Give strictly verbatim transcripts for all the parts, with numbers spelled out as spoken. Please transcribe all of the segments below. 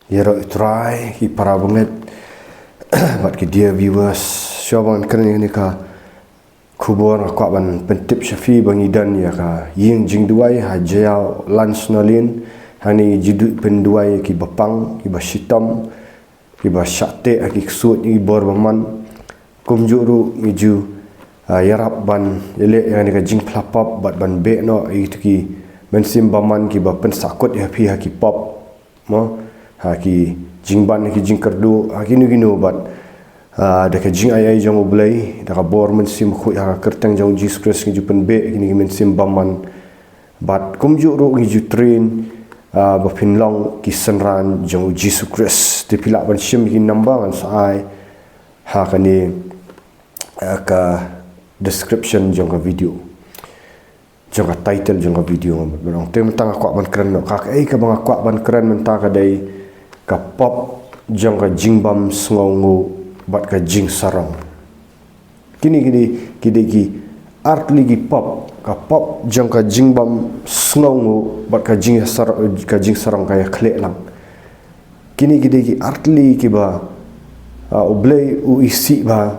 Ïaroh i Trai, ki para bangeit bad ki dear viewers, shuwa ban kren ïa kane ka khubor nga kwah ban pyntip sha phi ba ngi don ïa ka ïing jingduwai ha Jaïaw Lansonalane. Hangne ngi ju duh pynduwai ïa ki bapang, ki bashitom, ki ba shah teh ha ki ksuid, ki bor bymman. Kumjuh ruh ngi ju, ah, ïarap ban ïaleh ïa kane ka jingphla pop bad ban beh noh ïa kito ki mynsiem bymman ki ba pynsahkut ïa phi ha ki pop, mo, ha ki jingban, ha ki jingkyrduh, ha kino kino bad, ah, da ka jingai ei jong U Blei, da ka bor Mynsiem Bakhuid, ha ka kyrteng jong U Jisu Khrist ngi ju pynbeh ïa kine ki mynsiem bymman. Bad kumjuh ruh ngi ju train, ah, ba phin long ki synran jong U Jisu Khrist. Te phi lah ban shim ïa ki number ngan sa ai ha kane, ah, ka description jong ka video, jong ka title jong ka video. Te mynta nga kwah ban kren noh, kaei kaba nga kwah ban kren mynta ka dei ka pop jong ka jingbym sngewnguh bad ka jingsarong. Kine ki dei, ki dei ki artylli ki pop, ka pop jong ka jingbym sngewnguh bad ka jingsar-, ka jingsarong ka ïakhleh lang. Kine ki dei ki artylli kiba, ah, U Blei u isih bha,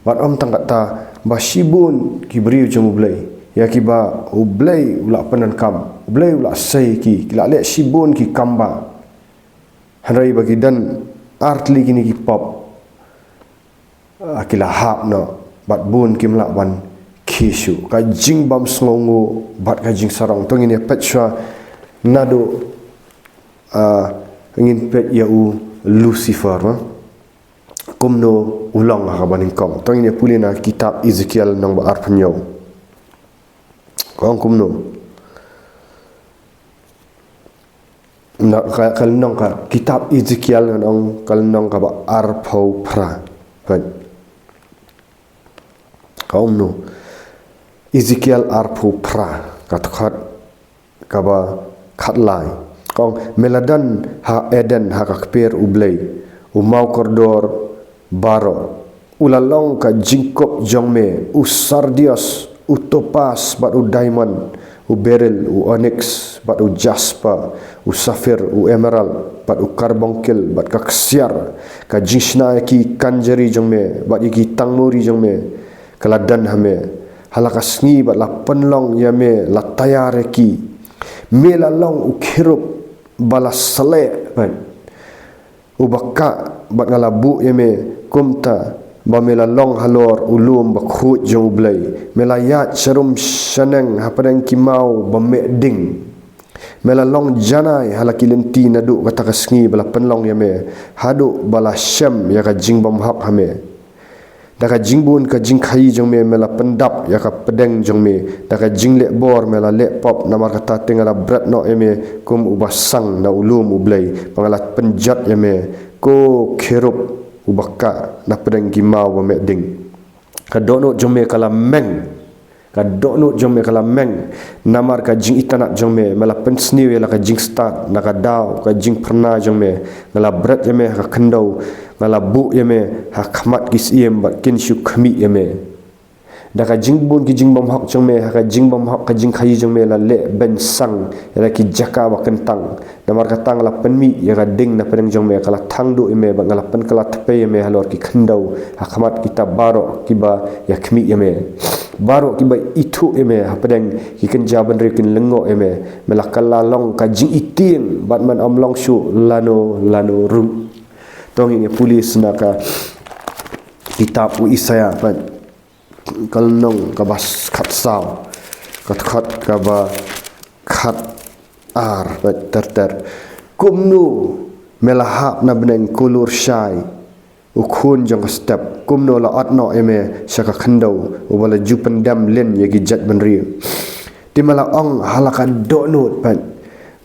bad ym tang katta, ba shibun ki briew jong U Blei, ïa kiba U Blei u la pyndonkam, U Blei u la sei ki, ki la leh shibun ki kam bha. Hynrei ba ki don artylli kine ki pop, ah, ki la hap noh, bad bun kim lah ban khie shuh. Ka jingbym sngewnguh bad ka jingsarong. To ngin ïa peit shuwa naduh, ah, ngin peit ïa u Lucifer, ma. Kumno u long ha kaba nyngkong. To ngin ïa pule na kitab Ezekiel lynnong ba arphew hynñiew. Ka ong kumno. Na ka, ka lynnong, ka kitab Ezekiel ngan ong ka lynnong kaba arphew phra. Peit. Ka ong kumno. Ezekiel arphew phra, ka dkhot kaba khatlai. Ka ong, me la don ha Eden ha ka kper U Blei, u mawkordor baroh. U la long ka jingkup jong me, u sardios, u topas bad u diamond, u beril, u oniks bad u jasper, u safir, u emerald bad u karbunkel bad ka ksiar. Ka jingshna ïa ki kynjri jong me bad ïa ki tangmuri jong me ka la don ha me. Ha la ka sngi bad la pynlong ïa me, la taiar ïa ki. Me la long u kherub ba la sleh, peit, uba kah, bad nga la buh ïa me kumta ba me la long halor u lum bakhuid jong U Blei. Me la ïaid sharum shaneng hapdeng ki maw ba meh ding. Me la long janai ha la ki lynti naduh kata ka sngi ba la pynlong ïa me, haduh ba la shem ïa ka jingbymhok ha me. Da ka jingbun ka jingkhaïi jong me, me la pyndap ïa ka pdeng jong me. Da ka jingleh bor me la leh pop, namar kata te nga la bret noh ïa me kum uba sang na u lum U Blei, ba nga la pynjot ïa me ko kherub uba kah na pdeng ki maw ba meh ding. Ka dohnud jong me ka la meng. Ka dohnud jong me ka la meng namar ka jingitynnad jong me. Me la pynsniew ïa la ka jingstad na ka daw ka jingphyrnai jong me. Nga la bret ïa me ha ka khyndew, nga la buh ïa me ha khmat ki syiem bad kin shu khmih ïa me. Da ka jingbun ki jingbymhok jong me, ha ka jingbymhok ka jingkhaïi jong me la leh beiñ sang ïa la ki jaka ba kyntang. Namar kata nga la pynmih ïa ka ding na pdeng jong me, ka la thang duh ïa me bad nga la pynkylla thapei ïa me halor ki khyndew, ha khmat kita baroh kiba ïa khmih ïa me. Baroh kiba ithuh ïa me hapdeng ki kynja bynriew kin lyngngoh ïa me. Me la kylla long ka jingitieng bad men ym long shuh lano lano ruh. To ngin ïa pule sa na ka kitab u Isaïah, peit, ka lynnong kaba khatsaw, ka dkhot kaba khatar, peit, ter ter. Kumno me la hap na bneng ko lur shai, u khun jong ka step, kumno la ot noh ïa me sha ka khyndew, uba la ju pyndem lin ïa ki jaitbynriew. Te me la ong ha la ka dohnud, peit,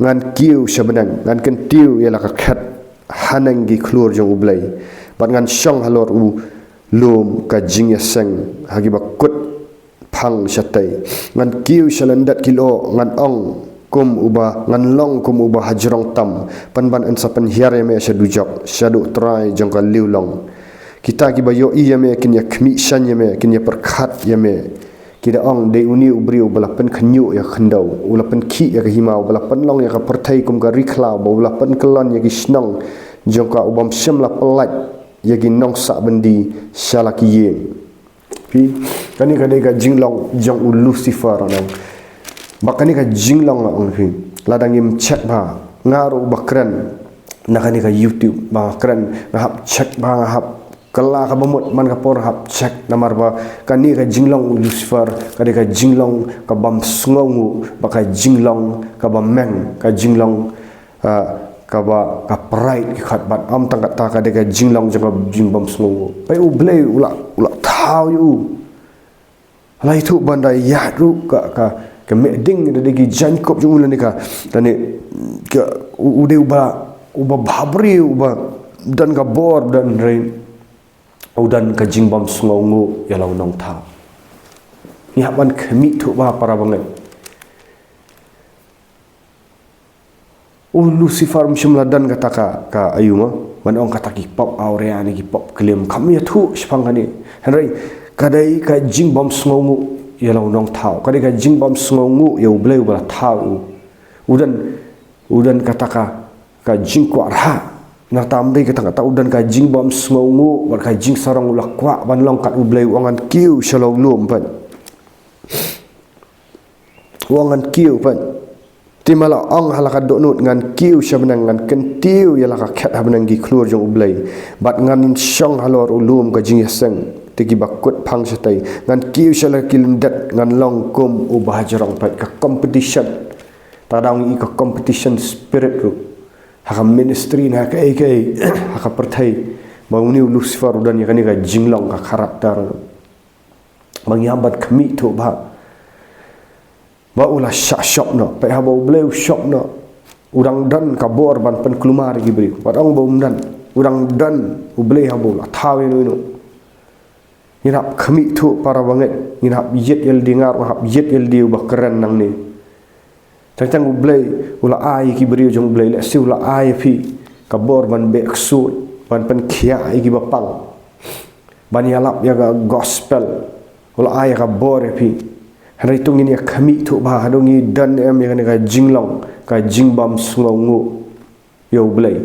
ngan kiew sha bneng, ngan kyntiew ïa la ka khet haneng ki khlur jong U Blei, bad ngan shong halor u lum ka jingïaseng ha kiba kut phang shatei. Ngan kiew sha lyndet ki lyoh, ngan ong kum uba, ngan long kum uba hajrong tam, pynban yn sa pynhiar ïa me sha dujok, shaduh trai jong ka liwlong. Kita kiba ïohi ïa me kin ïa khmih shaiñ ïa me, kin ïa pyrkhat ïa me, Ki da ong, dei une u briew uba la pynkhynñiuh ïa ka khyndew, u la pynkhih ïa ka hima, uba la pynlong ïa ka pyrthei kum ka ri khlaw, uba la pynkyllon ïa ki shnong jong ka, u bym shym la pyllait ïa ki nongsah byndi sha la ki ïing. Phi, kane ka dei ka jinglong jong u Lucifer, nang. Ba kane ka jinglong, ong phi, lada ngim check bha, nga ruh ba kren na kane ka YouTube, ba kren, nga hap check bha, nga hap kylla kaba mut man ka por, hap check, namar ba kane ka jinglong u Lucifer ka dei ka jinglong ka bym sngewnguh, ba ka jinglong kaba meng, ka jinglong, ah, kaba ka pride ki khot, bad ym tang kata, ka dei ka jinglong jong ka jingbym sngewnguh. Peit, u Blei u la, u la thaw ïa u. La ïathuh ban da ïaid ruh ka, ka, ka meh ding da dei ki jaiñkup jong u lane ka, lane ka, u, u dei uba, uba bhabriew, uba don ka bor, don rein, u don ka jingbym sngewnguh ïa la u nongthaw. Ngi hap ban khmih thuh bha, para bangeit. U Lucifer um shym la don kata ka, ka aïu mo, ban ong kata ki pop awria ne ki pop klim, kam ïathuh shaphang kane. Hynrei ka dei ka jingbym sngewnguh ïa la u nongthaw, ka dei ka jingbym sngewnguh ïa u Blei uba la thaw u. U don, u don kata ka, ka jingkwah rhah. Nangta ym dei kata, kata u don ka jingbym sngewnguh bad ka jingsarong, u la kwah ban long kat u Blei, u ong ngan kiew sha la u lum pat. U ong ngan kiew pat. Te ma la ong ha la ka dohnud, ngan kiew sha bneng, ngan kyntiew ïa la ka khet ha bneng ki khlur jong u Blei. Bad ngan shong halor u lum ka jingïaseng, te kiba kut phang shatei. Ngan kiew sha la ki lyndet, ngan long kum uba hajrong. Peit ka competition. Ta dang i ka competition spirit ruh ha ka ministry, na kaei kaei ha ka pyrthei. Ba une u Lucifer u don ïa kane ka jinglong, ka character. Ba ngi hap ban khmih thuh bha. Ba u la shah shop noh. Peit, haba u Blei u shop noh, u dang don ka bor ban pynkulmar ïa ki briew. Wat ong ba um don. U dang don u Blei haba u la thaw ïano ïano. Ngin hap khmih thuh, para bangeit. Ngin hap ïeit ïalade, nga ruh nga hap ïeit ïalade uba kren nangne. Tang tang u Blei u la ai ïa ki briew jong u Blei, lehse u la ai ïa phi ka bor ban beh ksuid, ban pynkhiah ïa kiba pang, ban ïalap ïa ka gospel. U la ai ïa ka bor ïa phi. Hynrei to ngin ïa khmih thuh bha, haduh ngi don em ïa kane ka jinglong, ka jingbym sngewnguh ïa u Blei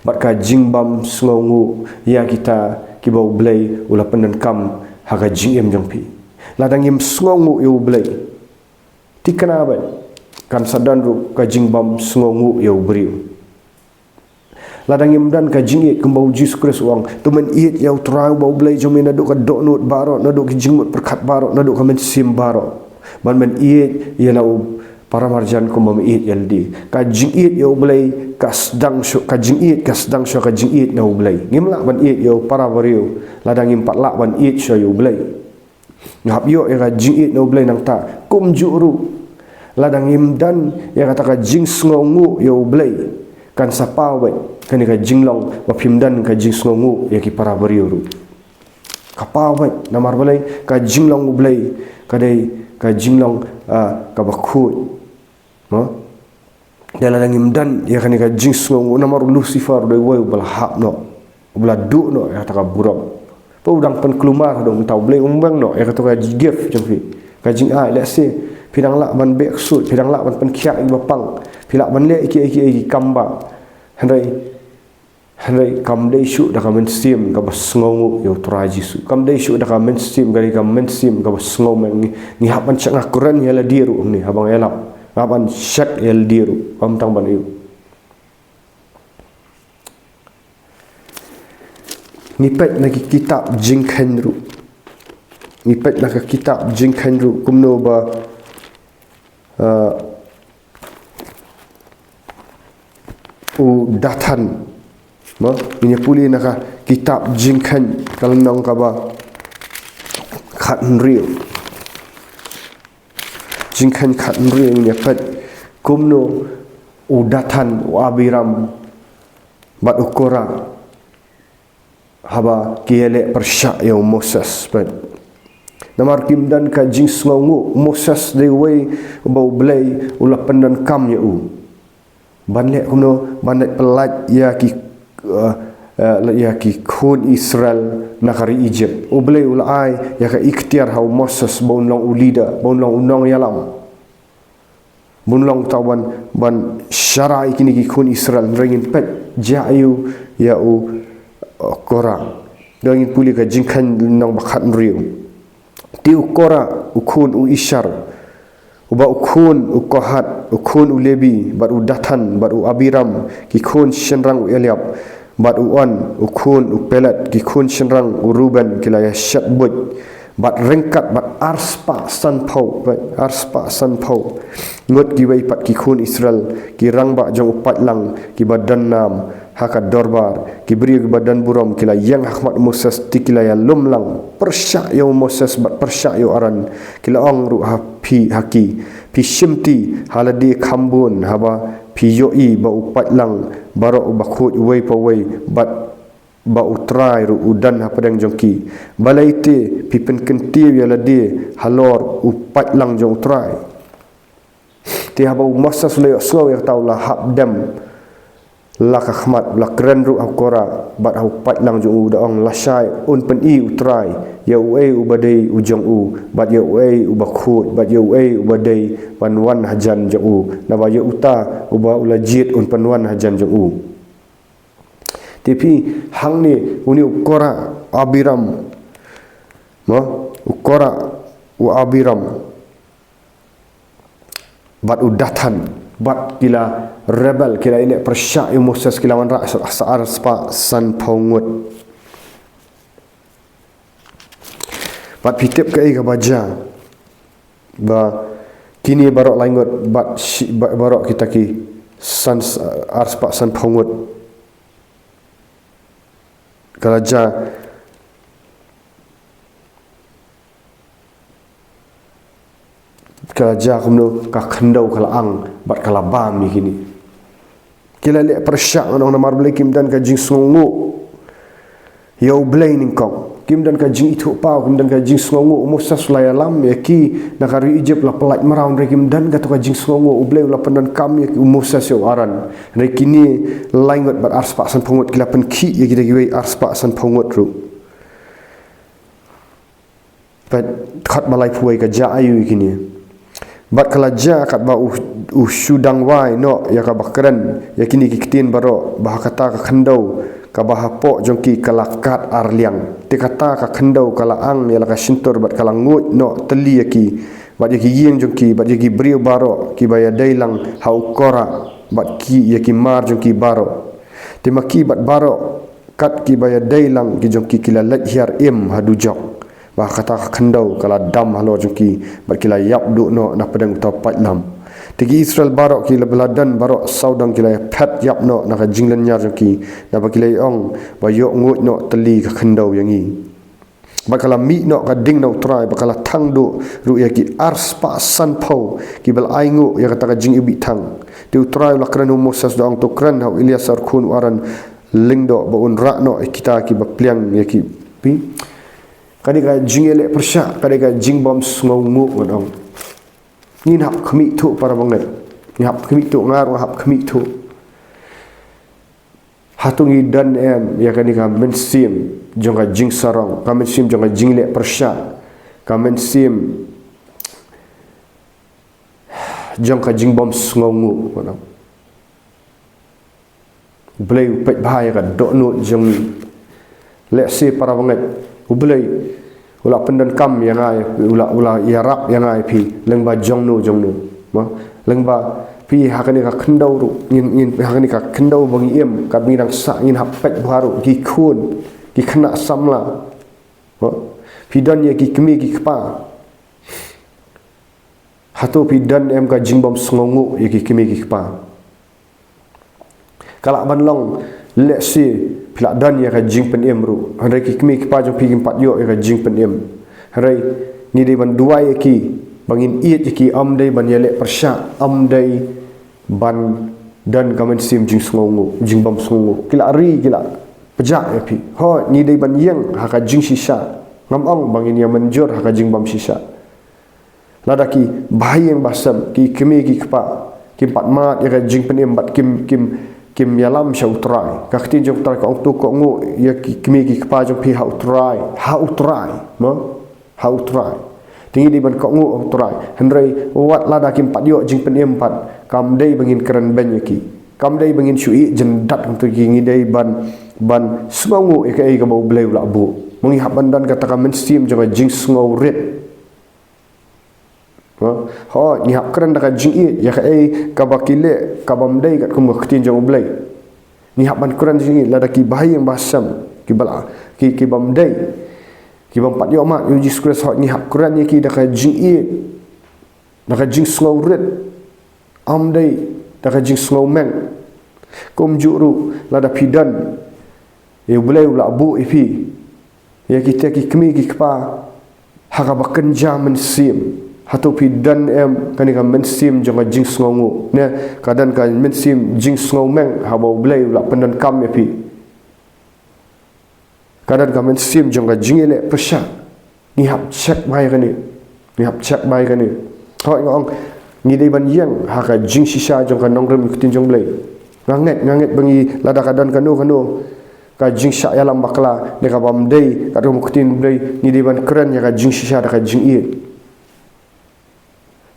bad ka jingbym sngewnguh ïa kita kiba u Blei u la pyndonkam ha ka jingim jong phi. Lada ngim sngewnguh ïa u Blei, thikna beit, kan sa don ruh ka jingbym sngewnguh ïa u briew. Lada ngim don ka jingïeit kumba u Jisu Khrist u ong, to men ïeit ïa u Trai uba u Blei jong me naduh ka dohnud baroh, naduh ka jingmut pyrkhat baroh, naduh ka mynsiem baroh. Ban men ïeit ïa la u paramarjan kumba me ïeit ïalade. Ka jingïeit ïa u Blei ka sdang shuh, ka jingïeit ka sdang shuh, ka jingïeit na u Blei. Ngim lah ban ïeit ïa u para briew lada ngim pat lah ban ïeit shuh ïa u Blei. Ngi hap ïoh ïa ka jingïeit na u Blei. Nangta kumjuh ruh, lada ngim don ïa kata ka jingsngewnguh ïa u Blei, kan sa paw beit kane ka jinglong ba phim don ka jingsngewnguh ïa ki para briew ruh. Ka paw beit, namar balei? Ka jinglong u Blei ka dei ka jinglong, ah, kaba khuid. Mo? Te lada ngim don ïa kane ka jingsngewnguh, namar u Lucifer u dei uwei uba la hap noh, uba la duh noh ïa kata ka burom. Peit, u dang pynkulmar haduh mynta, u Blei um weng noh ïa kata ka gift jong phi, ka jingai. Lehse phi dang lah ban beh ksuid, phi dang lah ban pynkhiah ïa kiba pang, phi lah ban leh ïa ki, ïa ki, ïa ki kam bah. Hynrei Hynrei kam dei shuh da ka mynsiem kaba sngewnguh ïa u Trai Jisu. Kam dei shuh da ka mynsiem, ka dei ka mynsiem kaba sngewmeng. Ngi, ngi hap ban check, nga kren ïalade ruh hangne haba nga ïalap. Nga hap ban check ïalade ruh, ym tang ban ïoh. Ngi peit na ki kitab Jingkheiñ ruh. Ngi peit na ka kitab Jingkheiñ ruh kumno ba, eh, u Dathan. Mo, ngin ïa pule na ka kitab Jingkheiñ ka lynnong kaba khathynriew. Jingkheiñ khathynriew, ngin ïa peit kumno u Dathan, u Abiram bad u Korah haba ki ïaleh pyrshah ïa u Moses, peit. Namar kim don ka jingsngewnguh. U Moses dei uwei uba u Blei u la pyndonkam ïa u ban leh kumno, ban leh pyllait ïa ki, eh, eh, la ïa ki khun Israel na ka ri Egypt. U Blei u la ai ïa ka iktiar ha u Moses ba un long u leader, ba un long u nongïalam. Ba un long uta ban, ban sharai kine ki khun Israel, hynrei ngin peit jia aiu ïa u, eh, Korah. Dang ngin pule ka Jingkheiñ lynnong ba khathynriew. Te u Korah, u khun u Ishar, uba u khun u Kohath, u khun u Lebi, bad u Dathan, bad u Abiram, ki khun shynrang u Eliab, bad u On, u khun u Pelet, ki khun shynrang u Ruben, ki la ïa shet buit, bad ryngkat, bad arspah sanphew, bad arspah sanphew ngut kiwei pat ki khun Israel, ki rangbah jong u paidlang, kiba don nam ha ka dorbar, ki briew kiba don burom, ki la ïeng ha khmat u Moses, te ki la ïalum lang, pyrshah ïa u Moses bad pyrshah ïa u Aaron, ki la ong ruh ha phi, ha ki, phi shimti ha lade kham bun, haba phi ïohi ba u paidlang baroh u bakhuid uwei pa uwei, bad ba U Trai ruh u don hapdeng jong ki. Balei te phi pynkyntiew ïa lade halor u paidlang jong U Trai? Te haba u Moses u la ïohsngew ïa kata u la hap dem la ka khmat, u la kren ruh ha u Korah bad ha u paidlang jong u, da ong, lashai un pyni U Trai ïa uei uba dei u jong u, bad ïa uei uba khuid, bad ïa uei uba dei ban wan hajan jong u, naba ïa uta uba u la jied un pynwan hajan jong u. Te phi, hangne une u Korah, Abiram, mo, u Korah, u Abiram, bad u Dathan, bad ki la rebel, ki la ïaleh pyrshah ïa u Moses, ki la wanrah sa, sa arspah sanphew ngut. Bad phi tip kaei kaba jia, ba kine baroh lai ngut, bad shi-, ba-, baroh kita ki san, arspah sanphew ngut, ka la jia, ka la jia kumno? Ka khyndew ka la ang bad ka la bam ïa kine. Ki la leh pyrshah, ngan ong, namar balei? Kim don ka jingsngewnguh ïa U Blei nyngkong. Kim don ka jingithuhpaw, kim don ka jingsngewnguh. U Moses u la ïalam ïa ki na ka ri Egypt, la pyllait mraw, hynrei kim don kato ka jingsngewnguh. U Blei u la pyndonkam ïa u Moses, ïa u Aaron. Hynrei kine lai ngut bad arspah sanphew ngut ki la pynkhih ïa kita kiwei arspah sanphew ngut ruh. Bad khatba laiphew wei, ka jia aiu ïa kine? Bad ka la jia katba u, u shu dang wai noh ïa kaba kren ïa kine ki ktien baroh, ba ha kata ka khyndew kaba hapoh jong ki ka la kad ar liang. Te kata ka khyndew ka la ang ïa la ka shyntur bad ka la nguid noh tylli ïa ki, bad ïa ki ïing jong ki, bad ïa ki briew baroh kiba ïadei lang ha u Korah, bad ki, ïa ki mar jong ki baroh. Te ma ki bad baroh kat kiba ïadei lang ki jong ki, ki la leit hiar im ha dujok. Ba ha kata ka khyndew ka la dam halor jong ki, bad ki la ïap duh noh na pdeng uta u paidlam. Te ki Israel baroh kiba la don baroh sawdong ki la ïaphet ïap noh na ka jinglynñiar jong ki, naba ki la ong ba ïoh nguid noh tylli ka khyndew ïa ngi. Bad ka la mih noh ka ding na U Trai, bad ka la thang duh ruh ïa ki arspah sanphew kiba la ainguh ïa kata ka jingïabih thang. Te U Trai u la kren ha u Moses, da ong, to kren ha u Eleasar khun u Aaron lyngdoh ba un rah noh ïa kita kiba pliang ïa ki. Phi, kane ka jingïaleh pyrshah, kane ka jingbym sngewnguh, ngan ong. Ngin hap khmih thuh, para bangeit. Ngin hap khmih thuh, nga ruh nga hap khmih thuh. Hato ngi don em ïa kane ka mynsiem jong ka jingsarong, ka mynsiem jong ka jingleh pyrshah, ka mynsiem jong ka jingbym sngewnguh, ngan ong. U Blei u peit bha ïa ka dohnud jong ngi. Lehse, para bangeit, U Blei u la pyndonkam ïa nga, u la, u la ïarap ïa nga ïa phi lyngba jongno jongno. Mo, lyngba phi ha kane ka khyndew ruh, ngin, ngin, ha kane ka khyndew ba ngi im, katba ngi dang sah, ngin hap peit bha ruh ki khun, ki khynnah samla. Mo, phi don ïa ki kmie ki kpa. Hato phi don em ka jingbym sngewnguh ïa ki kmie ki kpa? Ka lah ban long, lehse phi lah don ïa ka jingpynim ruh, hynrei ki kmie ki kpa jong phi kim pat ïoh ïa ka jingpynim. Hynrei ngi dei ban duwai ïa ki, ba ngin ïeit ïa ki, ym dei ban ïaleh pyrshah, ym dei ban don ka mynsiem jingsngewnguh, jingbym sngewnguh. Ki lah ri, ki lah pjah ïa phi. Hooid, ngi dei ban ïeng ha ka jingshisha. Ngam ong ba ngin ïa mynjur ha ka jingbym shisha. Lada ki bahaïing bahasem, ki kmie ki kpa, kim pat mad ïa ka jingpynim bad kim, kim, kim ïalam sha U Trai. Ka ktien jong U Trai ka ong, to kohnguh ïa ki kmie ki kpa jong phi ha U Trai, ha U Trai, mo? Ha U Trai. Te ngi dei ban kohnguh ha U Trai. Hynrei wat lada kim pat ïoh jingpynim pat, kam dei ba ngin kren beiñ ïa ki. Kam dei ba ngin shu ïeh jyndat kumto ïa ki, ngi dei ban, ban sngewnguh ïa kaei kaba U Blei u la buh. Mo, ngi hap ban don kata ka mynsiem jong ka jingsngewrit. Ha? Hooid, ngi hap kren da ka jingïeit ïa kaei kaba ki leh kabym dei katkum ka ktien jong U Blei. Ngi hap ban kren jingïeit lada ki bahaïing bahasem, kiba la, ki, kibym dei, kibym pat ïoh mad ïa U Jisu Khrist, hooid, ngi hap kren ïa ki da ka jingïeit, da ka jingsngewrit. Ym dei da ka jingsngewmeng. Kumjuh ruh lada phi don, ïa U Blei u la buh ïa phi, ïa kita ki kmie ki kpa ha kaba kynja mynsiem, hato phi don em kane ka mynsiem jong ka jingsngewnguh, ne ka don ka mynsiem jingsngewmeng haba U Blei u la pyndonkam ïa phi? Ka don ka mynsiem jong ka jingïaleh pyrshah. Ngi hap check bha ïa kane. Ngi hap check bha ïa kane. Hooid, nga ong, ngi dei ban ïeng ha ka jingshisha jong ka nongrim ka ktien jong U Blei. Nga ngeit, nga ngeit ba ngi, lada ka don kano kano ka jingshah ïalam bakla ne kabym dei katkum ka ktien U Blei, ngi dei ban kren ïa ka jingshisha da ka jingïeit.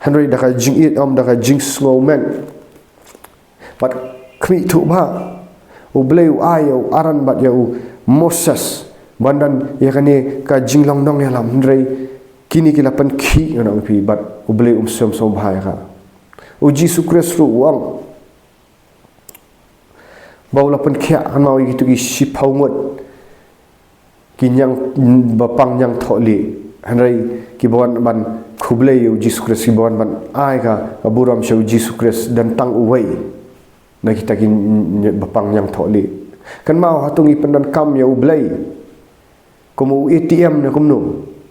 Hynrei da ka jingïeit, ym da ka jingsngewmeng. Bad khmih thuh bha, U Blei u ai ïa u Aaron bad ïa u Moses ban don ïa kane ka jinglong nongïalam, hynrei kine ki la pynkhih, ngan ong ïa phi, bad U Blei um sngewsih bha ïa ka. U Jisu Khrist ruh u ong ba u la pynkhiah, kynmaw, ïa kito ki shiphew ngut ki ñiang, bapang ñiangthohlieh. Hynrei kiba wan ban khublei ïa U Jisu Khrist, kiba wan ban ai ka, ka burom sha U Jisu Khrist, don tang uwei na kita ki bapang ñiangthohlieh. Kynmaw, hato ngi pyndonkam ïa U Blei kum u A T M ne kumno?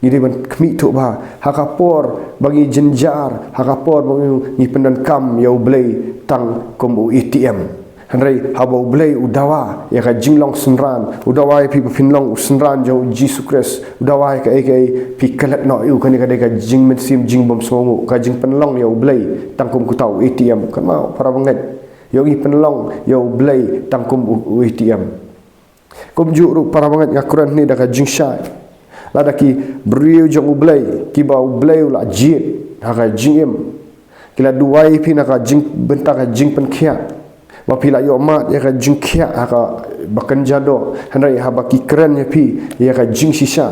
Ngi dei ban khmih thuh bha. Ha ka por ba ngi jynjar, ha ka por ba ngi, ngi pyndonkam ïa U Blei tang kum u A T M. Hynrei haba U Blei u dawa ïa ka jinglong synran, u dawa ïa phi ba phin long u synran jong U Jisu Khrist, u dawa ïa kaei kaei, phi klet noh ïa u, kane ka dei ka jingmynsiem jingbymsngewnguh, ka jingpynlong ïa U Blei tang kum uta u A T M. Kynmaw, para bangeit, ïoh ngi pynlong ïa U Blei tang kum u, u A T M. Kumjuh ruh, para bangeit, nga kren hangne da ka jingshai. Lada ki briew jong U Blei, kiba U Blei u la jied ha ka jingim, ki la duwai ïa phi na ka jing, bynta ka jingpynkhiah, ba phi la ïoh mad ïa ka jingkhiah ha kaba kynja doh, hynrei haba ki kren ïa phi ïa ka jingshisha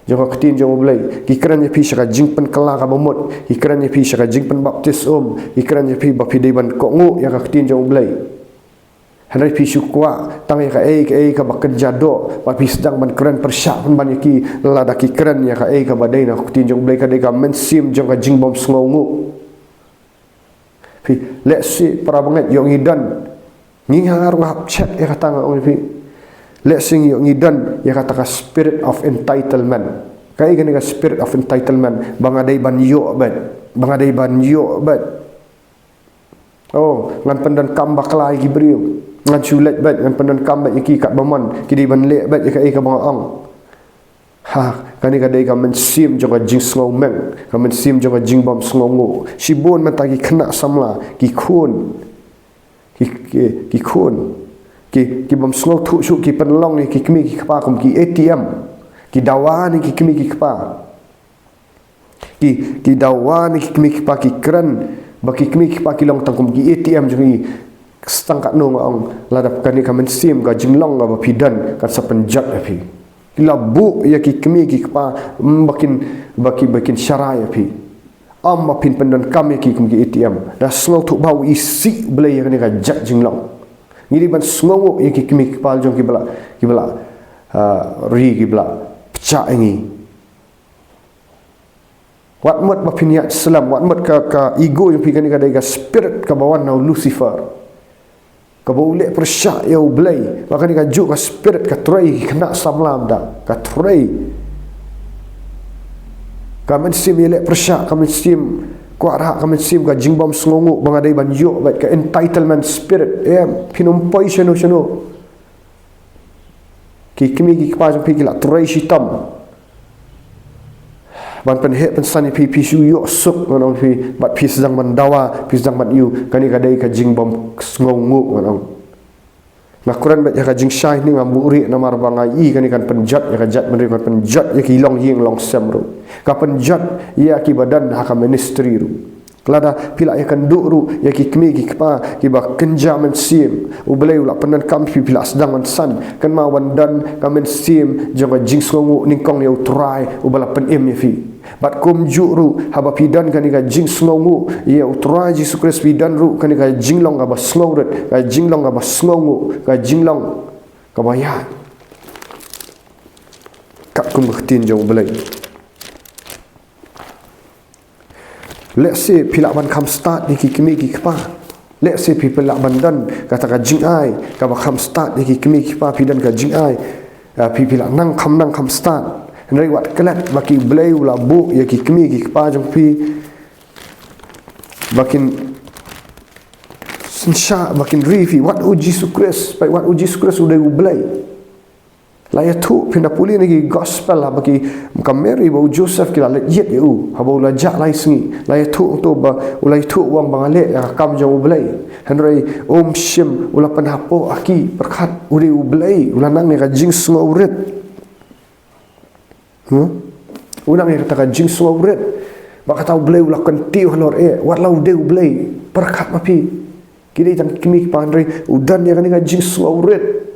jong ka ktien jong U Blei, ki kren ïa phi sha ka jingpynkylla ka bamut, ki kren ïa phi sha ka jingpynbaptis um, ki kren ïa phi ba phi dei ban kohnguh ïa ka ktien jong U Blei. Hynrei phi shu kwah tang ïa kaei kaei kaba kynja doh, ba phi sdang ban kren pyrshah pynban ïa ki. Lada ki kren ïa kaei kaba dei na ka ktien jong U Blei, ka dei ka mynsiem jong ka jingbymsngewnguh. Phi, lehse, para bangeit, ïoh ngi don, ngi, nga ruh nga hap check ïa kata, nga ong ïa phi. Lehse ngi, ïoh ngi don ïa kata ka spirit of entitlement. Kaei kane ka spirit of entitlement? Ba nga dei ban ïoh beit, ba nga dei ban ïoh beit. Oh, ngan pyndonkam bakla ïa ki briew. Ngan shu leit beit, ngan pyndonkam beit ïa ki katba mon, ki dei ban leh beit ïa kaei kaba nga ong. Ha, kane ka dei ka mynsiem jong ka jingsngewmeng, ka mynsiem jong ka jingbymsngewnguh. Shibun mynta ki khynnah samla, ki khun, ki, ki, ki khun, ki, ki bym sngewthuh shuh, ki pynlong ïa ki kmie ki kpa kum ki A T M, ki dawa ïa ki kmie ki kpa. Ki, ki dawa ïa ki kmie ki kpa, ki kren ba ki kmie ki kpa ki long tang kum ki A T M jong ngi. Sa tang katno, nga ong, lada kane ka mynsiem, ka jinglong kaba phi don, kan sa pynjot ïa phi. Ki la buh ïa ki kmie ki kpa, mm, ba kin, ba ki, ba kin sharai ïa phi. Ym ba phin pyndonkam ïa ki kum ki A T M. Da sngewthuh ba u isih U Blei ïa kane ka jait jinglong. Ngi dei ban sngewnguh ïa ki kmie ki kpa jong kiba la, kiba la, ah, ri, kiba la pynjah ïa ngi. Wat mut ba phin ïaid slem, wat mut ka, ka ego jong phi, kane ka dei ka spirit kaba wan na u Lucifer, kaba u leh pyrshah ïa U Blei. Ba kane kajuh ka spirit ka trei ki khynnah samla mynta, ka trei. Ka mynsiem ïaleh pyrshah, ka mynsiem kwah rah, ka mynsiem ka jingbym sngewnguh, ba nga dei ban ïoh beit, ka entitlement spirit. Em, phin ym poi shano shano. Ki kmie ki kpa jong phi ki la trei shitom ban pynheh pynsan ïa phi, phi shu ïoh suk, ngan ong ïa phi, bad phi sdang ban dawa, phi sdang ban ïoh. Kane ka dei ka jingbym sngewnguh, ngan ong. Nga kren beit ïa ka jingshai ne ngam buhrieh namar ba nga i kane kan pynjot ïa ka jaitbynriew, kan pynjot ïa ki longïing longsem ruh. Ka pynjot ïa kiba don ha ka ministry ruh. Lada phi la ïakynduh ruh ïa ki kmie ki kpa kiba kynja mynsiem, U Blei u la pyndonkam phi, phi la sdang ban san, kynmaw ban don ka mynsiem jong ka jingsngewnguh nyngkong ïa U Trai uba la pynim ïa phi. Bad kumjuh ruh haba phi don kane ka jingsngewnguh ïa U Trai Jisu Khrist, phi don ruh kane ka jinglong kaba sngewrit, ka jinglong kaba sngewnguh, ka jinglong kaba ïaid katkum ka ktien jong U Blei. Lehse phi lah ban kham stad ïa ki kmie ki kpa. Lehse phi, phi lah ban don kata ka jingai kaba kham stad ïa ki kmie ki kpa, phi don ka jingai, ah, phi, phi lah nang kham, nang kham stad. Hynrei wat klet ba ki, U Blei u la buh ïa ki kmie ki kpa jong phi ba kin synshar, ba kin ri phi. Wat U Jisu Khrist, peit, wat U Jisu Khrist u dei U Blei. La ïathuh, phin da pule na ki gospel, haba ki, ka Mary bad u Joseph ki la leit ïit ïa u haba u la jah lai sngi. La ïathuh hangto ba u la ïathuh u ong ba nga leh ïa ka kam jong U Blei. Hynrei um shym, u la pynhapoh ha ki, pyrkhat u dei U Blei, u la nang ïa ka jingsngewrit. Hmm? U nang ïa kata ka jingsngewrit. Bad kata U Blei u la kyntiew halor eh, wat la u dei U Blei, pyrkhat ma phi. Ki dei tang ki kmie ki kpa, hynrei u don ïa kane ka jingsngewrit.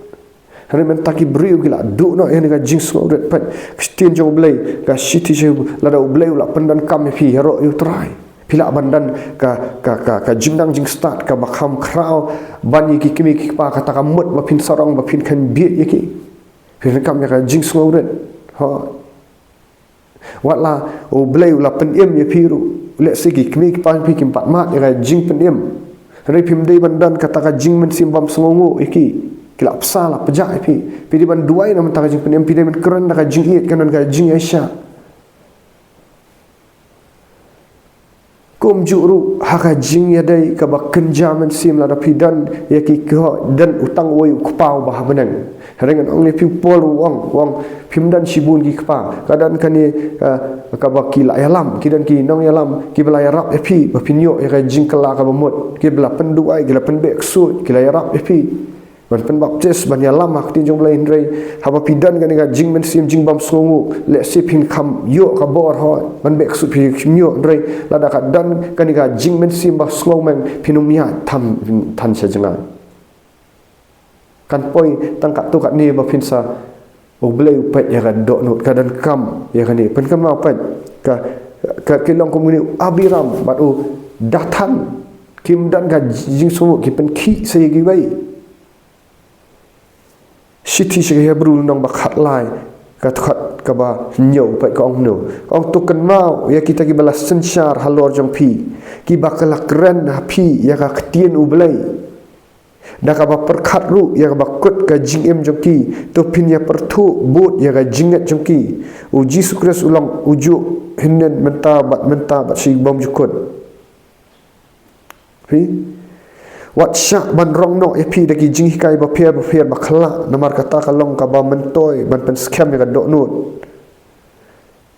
Hynrei mynta ki briew ki la duh noh ïa kane ka jingsngewrit. Peit, ka ktien jong U Blei ka shithi sha, lada U Blei u la pyndonkam ïa phi, ïaroh ïa U Trai, phi lah ban don ka, ka, ka, ka jingnang jingstad kaba kham khraw ban ïa ki kmie ki kpa, kata ka mut ba phin sarong, ba phin kheiñ bieit ïa ki. Phin donkam ïa ka jingsngewrit. Ho. Wat la U Blei u la pynim ïa phi ruh, lehse ki kmie ki kpa jong phi kim pat mad ïa ka jingpynim. Hynrei phim dei ban don kata ka jingmynsiem bym sngewnguh ïa ki. Ki la bsa, la pjah ïa phi. Phi dei ban duwai na bynta ka jingpynim, phi dei ban kren da ka jingïeit, kan don ka jingïaishah. Kumjuh ruh ha ka jingïadei kaba kynja mynsiem, lada phi don ïa ki kpa, don tang uwei u kpa uba ha bneng. Hynrei ngan ong ïa phi, u Paul u ong, u ong phim don shibun ki kpa. Ka don kane, eh, kaba ki la ïalam, ki don ki nongïalam kiba la ïarap ïa phi ba phin ïoh ïa ka jingkylla kaba mut, kiba la pynduwai, ki la pynbeh ksuid, ki la ïarap ïa phi ban pynbaptis, ban ïalam ha ka ktien jong U Blei. Hynrei haba phi don kane ka jingmynsiem jingbymsngewnguh, lehse phin kham ïoh ka bor, ho, ban beh ksuid phi kham ïoh. Hynrei lada ka don kane ka jingmynsiem ba sngewmeng, phin ym ïaid than, than sha jngai. Kan poi tang katto katne ba phin sa, U Blei u peit ïa ka dohnud, ka donkam ïa kane. Pynkynmaw, peit, ka, ka, ki long kum une u Abiram bad u Dathan, kim don ka jingsngewnguh, ki pynkhih sa ïa kiwei. Shithi sha ki Hebru lynnong ba khatlai, ka dkhot kaba hynñiew, peit ka ong kumno. Ka ong, to kynmaw ïa kita kiba la synshar halor jong phi, kiba ki la kren ha phi ïa ka ktien U Blei, da kaba pyrkhat ruh ïa kaba kut ka jingim jong ki, to phin ïa pyrthuh bud ïa ka jingngeit jong ki. U Jisu Khrist u long ujuh hynnin mynta bad mynta bad shi bymjukut. Phi? Wat shah ban rong noh ïa phi da ki jinghikai bapher bapher bakla, namar kata ka long kaba myntoi ban pynskhem ïa ka dohnud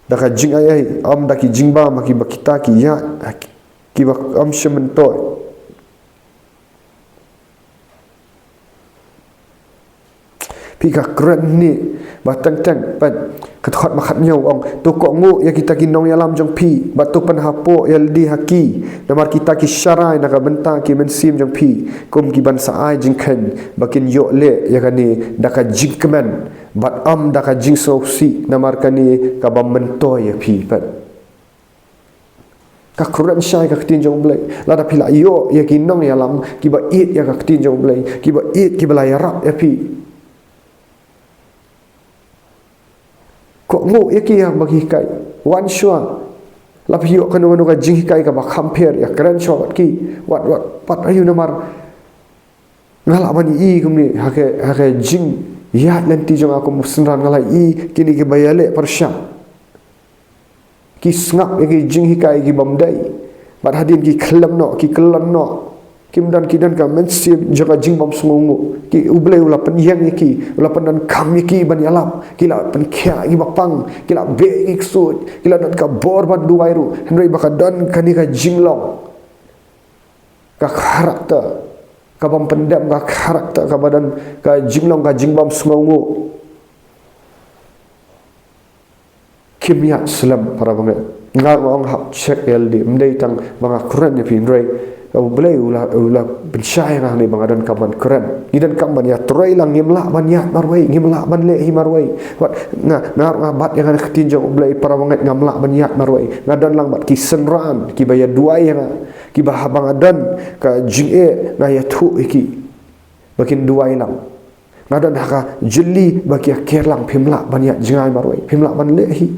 da ka jingai ei, ym da ki jingbam ha kiba kita ki ïaid, ha ki, kiba ym shym myntoi. Phi, ka kren hangne ba teng teng, peit, ka dkhot ba khathynñiew ong, to kohnguh ïa kita ki nongïalam jong phi, bad to pynhapoh ïa lade ha ki, namar kita ki sharai na ka bynta ki mynsiem jong phi, kum ki ban sa ai jingkheiñ, ba kin ïoh leh ïa kane da ka jingkmen bad ym da ka jingsngewsih, namar kane kaba myntoi ïa phi, peit. Ka kren shai ka ktien jong U Blei. Lada phi la ïoh ïa ki nongïalam kiba ïeit ïa ka ktien jong U Blei, kiba ïeit, kiba la ïarap ïa phi, kohnguh ïa ki ha kaba ki hikai. Wan shuwa. Lada phi ïoh kano kano ka jinghikai kaba kham pher, ïa kren shuwa bad ki. Wat, wat pat aïu, namar nga lah ban ïohi kumne ha ka, ha ka jingïaid lynti jong nga kum u synran, nga lah ïohi kine kiba ïaleh pyrshah, ki sngap ïa ki jinghikai ki bym dei, bad hadien ki khlem noh, ki khlem noh. Kim don, ki don ka mynsiem jong ka jingbymsngewnguh. Ki, U Blei u la pynïeng ïa ki, u la pyndonkam ïa ki ban ïalap, ki la pynkhiah ïa kiba pang, ki la beh ïa ki ksuid, ki la don ka bor ban duwai ruh. Hynrei ba ka don kane ka jinglong, ka character, Ka bym pyndem, ka character, kaba don ka jinglong, ka jingbymsngewnguh. Kim ïaid slem, para bangeit. Nga ong hap check ïa lade, ym dei tang ba nga kren ïa phi, hynrei U Blei u la, u la pynshai ïa nga hangne ba nga donkam ban kren. Ngi donkam ban ïatrei lang, ngim lah ban ïaid marwei, ngim lah ban leh hi marwei. Wat nga, nga, nga bat ïa nga na ka ktien jong U Blei, para bangeit, ngam lah ban ïaid marwei. Nga don lang bad ki synran kiba ïaduwai ïa nga, kiba haba nga don ka jingeh nga ïathuh ïa ki ba kin duwai lang. Nga don ha ka jylli ba ki ïaker lang, phim lah ban ïaid jngai marwei, phim lah ban leh hi.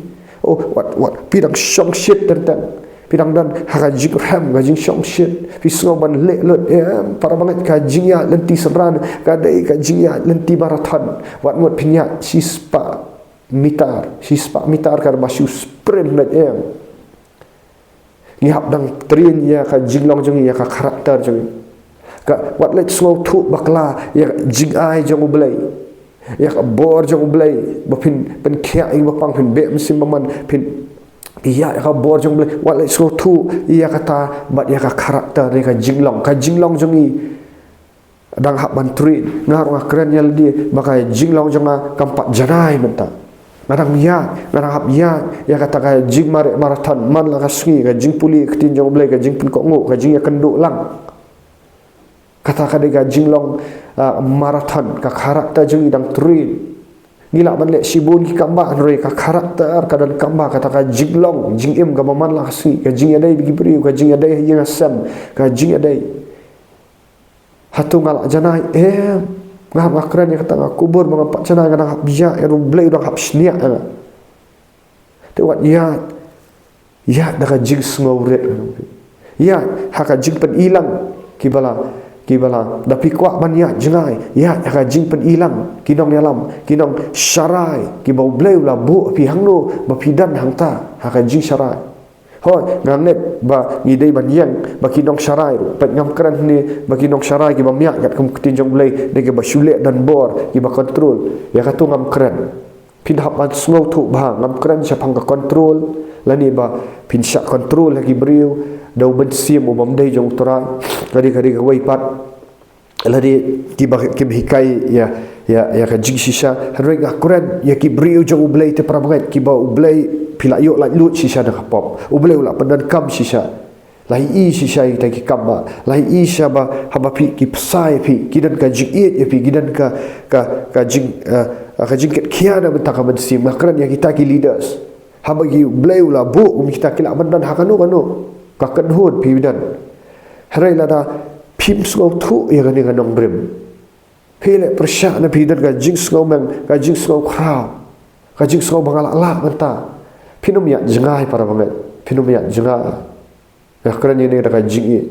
Oh, wat, wat, phi dang shongshit teng teng. Phi dang don ha ka jingrhem, ka jingshongshit. Phi sngew ban leh lut, em, para bangeit, ka jingïaid lynti synran ka dei ka jingïaid lynti marathon. Wat mut phin ïaid shispah mitar, shispah mitar, ka dei ba shu sprint met, em. Ngi hap dang train ïa ka jinglong jong ngi, ïa ka character jong ngi. Ka, wat leit sngewthuh bakla ïa ka jingai jong U Blei, ïa ka bor jong U Blei, ba phin pynkhiah ïa kiba pang, phin beh mynsiem bymman, phin ïa, ïa ka bor jong U Blei. Wat leit sngewthuh ïa kata bad ïa ka character, ïa ka jinglong, ka jinglong jong ngi. Dang hap ban train. Nga ruh nga kren ïa lade ba ka jinglong jong nga kam pat janai mynta. Nga dang ïaid, nga dang hap ïaid ïa kata ka jingmareh marathon man la ka sngi, ka jingpule ka ktien jong U Blei, ka jingpynkohnguh, ka jingïakynduh lang. Kata ka dei ka jinglong, ah, marathon, ka character jong ngi dang train. Ngi lah ban leh shibun ki kam bah, hynrei ka character ka donkam ba kata ka jinglong jingim kaba man la ka sngi, ka jingïadei bad ki briew, ka jingïadei ha ïing ha sem, ka jingïadei. Hato nga lah janai? Em. Nga hap, nga kren ïa kata, nga kubur ba ngam pat janai, nga dang hap ïaid, ïa U Blei u dang hap shaniah ïa nga. Te wat ïaid, ïaid da ka jingsngewrit. Ïaid ha ka jingpynilang, kiba la, kiba la, da phi kwah ban ïaid jngai, ïaid ha ka jingpynilang, ki nongïalam, ki nongsharai, kiba U Blei u la buh phi hangno ba phi don hangta, ha ka jingsharai. Hooid, nga ngeit ba ngi dei ban ïeng ba ki nongsharai ruh. Peit, ngam kren hangne ba ki nongsharai kiba miat katkum ka ktien jong U Blei, dei kiba shu leh donbor, kiba control. Ïa kato ngam kren. Phin hap ban sngewthuh bha, ngam kren shaphang ka control, lane ba phin shah control ha ki briew da u mynsiem u bym dei jong U Trai. Ka dei, ka dei kawei pat. Lade kiba kim hikai ïa, ïa, ïa ka jingshisha. Hynrei nga kren ïa ki briew jong U Blei te, para bangeit, kiba U Blei, phi la ïoh laitluid shisha na ka pop. U Blei u la pyndonkam shisha. La ïohi shisha ïa kita ki kam ba, la ïohi shisha ba haba phi, ki bsa ïa phi, ki don ka jingïeit ïa phi, ki don ka, ka, ka jing, eh, ka jingkit khia na bynta ka mynsiem. Nga kren ïa kita ki leaders. Haba ki, U Blei u la buh kum kita, ki lah ban don ha kano kano ka kynhun phi don. Hynrei lada phim sngewthuh ïa kane ka nongrim, phi leh pyrshah ne phi don ka jingsngewmeng, ka jingsngewkhraw, ka jingsngew ba nga lah lah mynta, phin ym ïaid jngai, para bangeit. Phin ym ïaid jngai. Nga kren ïa kane da ka jingïeit.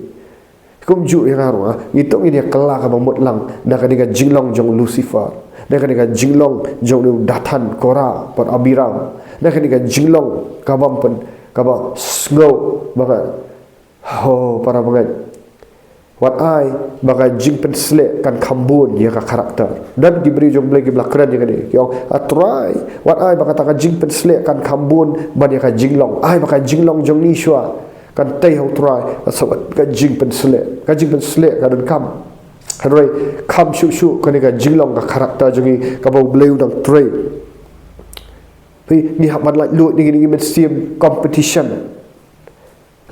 Kumjuh ïa nga ruh, ah, ngi tip ngin ïa kylla kaba mut lang na kane ka jinglong jong u Lucifer, na kane ka jinglong jong u Dathan, Korah bad Abiram, na kane ka jinglong kaba ym pyn, kaba sngew ba nga, ho, para bangeit. Wat ai ba ka jingpynsleh kan kham bun ïa ka character. Don ki briew jong U Blei kiba la kren ïa kane, ki ong, A Trai, wat ai ba kata ka jingpynsleh kan kham bun ban ïa ka jinglong. Ai ba ka jinglong jong ngi shuwa kan tei ha U Trai, ka sawat ka jingpynsleh. Ka jingpynsleh ka donkam. Hynrei kham shuh shuh kane ka jinglong, ka character jong ngi kaba U Blei u dang trei. Phi, ngi hap ban laitluid ïa kine ki mynsiem competition.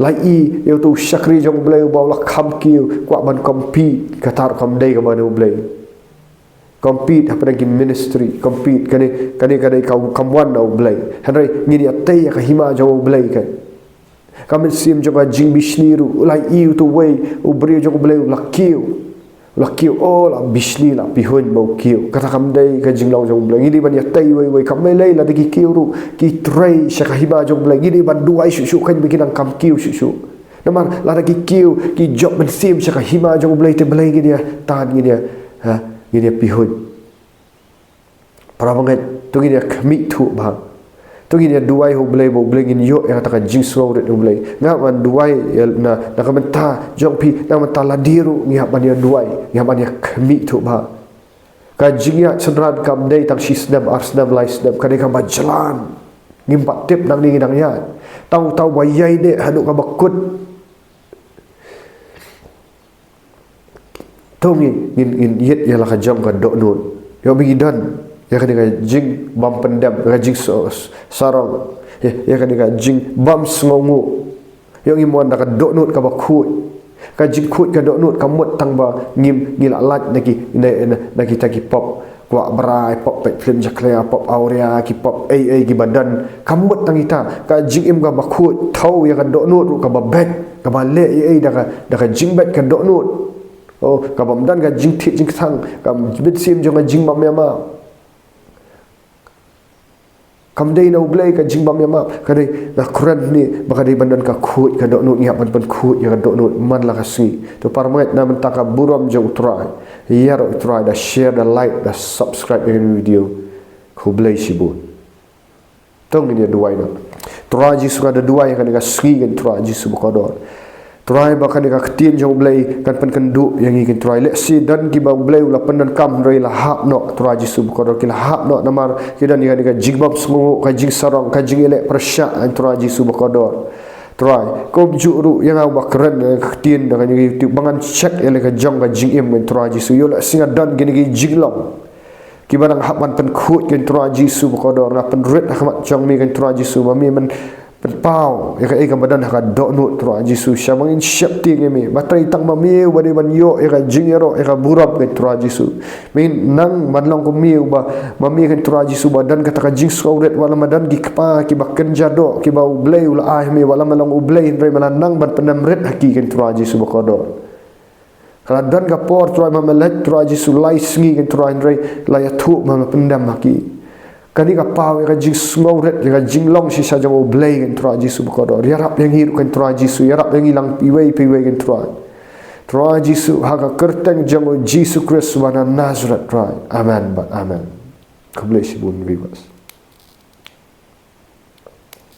La ïohi ïa uto u shakri jong U Blei uba u la kham kiew, kwah ban compete, kata ruh kam dei kaba na U Blei. Compete hapdeng ki ministry, compete, kane, kane ka dei ka, kam wan na U Blei. Hynrei ngin ïa tei ïa ka hima jong U Blei ka. Ka mynsiem jong ka jingbishni ruh, la ïohi uto uwei u briew jong U Blei u la kiew. U la kiew, oh, la bishni, la pihuiñ ba u kiew. Kata kam dei ka jinglong jong U Blei. Ngi dei ban ïa tei wei wei, kam lei lei lada ki kiew ruh ki trei sha ka hima jong U Blei. Ngi dei ban duwai shuh shuh, kan ba ki nang kam kiew shuh shuh. Namar lada ki kiew, ki jop mynsiem sha ka hima jong U Blei, te balei ngin ïa tan, ngin ïa, ha, ngin ïa pihuiñ. Para bangeit, to ngin ïa khmih thuh bha. To ngin ïa duwai ha U Blei ba U Blei ngin ïoh ïa kata ka jingsngewrit ha U Blei. Nga ngan duwai ïa na, na ka bynta jong phi, na ka bynta lade ruh ngi hap ban ïa duwai, ngi hap ban ïa khmih thuh bha. Ka jingïaid synran kam dei tang shi snem, ar snem, lai snem, ka dei kaba jlan. Ngim pat tip nangne ngi dang ïaid. Tang uta uba ïaineh haduh kaba kut. To ngin, ngin, ngin ïit ïa la ka jong ka dohnud. Ïoh ba ngi don ïa kane ka jingbym pyndem, ka jing so-, sarong. Ïa, ïa kane ka jingbym sngewnguh. Ïoh ngim wan da ka dohnud kaba khuid. Ka jingkhuid ka dohnud kam mut tang ba ngim, ngi la lait na ki, na, na, na kita ki pop kwah brai, pop peit film jakhlia, pop awria, ki pop ei ei kiba don. Kam mut tang kita, ka jingim kaba khuid, thaw ïa ka dohnud ruh kaba beit, kaba leh ei ei da ka, da ka jingbeit ka dohnud. Oh, kabym don ka jingthied jingktang, ka mynsiem jong ka jingbym ïamap. Kam dei na U Blei ka jingbym ïamap, ka dei, nga kren hangne ba ka dei ban don ka khuid ka dohnud, ngi hap ban pynkhuid ïa ka dohnud man la ka sngi. To para bangeit, na bynta ka burom jong U Trai, ïaroh U Trai, da share, da like, da subscribe ïa kane ka video. Khublei shibun. To ngin ïa duwai noh. Trai Jisu, nga da duwai ïa kane ka sngi, ko Trai Jisu bakordor. Trai, ba kane ka ktien jong U Blei kan pynkynduh ïa ngi, ko Trai. Lehse don kiba U Blei u la pyndonkam, hynrei la hap noh, Trai Jisu bakordor, ki la hap noh namar ki don ïa kane ka jingbym sngewnguh, ka jingsarong, ka jingïaleh pyrshah, ko Trai Jisu bakordor. Trai, kumjuh ruh ïa nga uba kren ïa ka ktien da kane ka YouTube, ba ngan check ïa la ka jong ka jingim, ko Trai Jisu. Ïoh lehse nga don kine ki jinglong kiba nang hap ban pynkhuid, ko Trai Jisu bakordor. Nga pynrit ha khmat jong Me, ko Trai Jisu, ba Me men pynpaw ïa kaei kaba don ha ka dohnud, Trai Jisu, sha ba ngin sheptieng ïa Me. Ba trei tang ma Me uba dei ban ïoh ïa ka jingïaroh, ïa ka burom, ko Trai Jisu. Men nang ban long kum Me uba, ma Me, ko Trai Jisu, ba don kata ka jingsngewrit, wat la ma don ki kpa kiba kynja doh, kiba U Blei u la ai ha Me, wat la ma long U Blei, hynrei Me la nang ban pyndem rit ha ki, ko Trai Jisu bakordor. Ka la don ka por, Trai, ba Me leit, Trai Jisu, lai sngi, ko Trai, hynrei la ïathuh ba Me pyndem ha ki. Kane ka paw ïa ka jingsngewrit, ïa ka jinglong shisha jong U Blei, ko Trai Jisu bakordor. Ïarap ïa ngi ruh, ko Trai Jisu, ïarap ïa ngi lang iwei pa iwei, ko Trai. Trai Jisu, ha ka kyrteng jong U Jisu Khrist uba na Nasareth, Trai. Amen bad amen. Khublei shibun, viewers.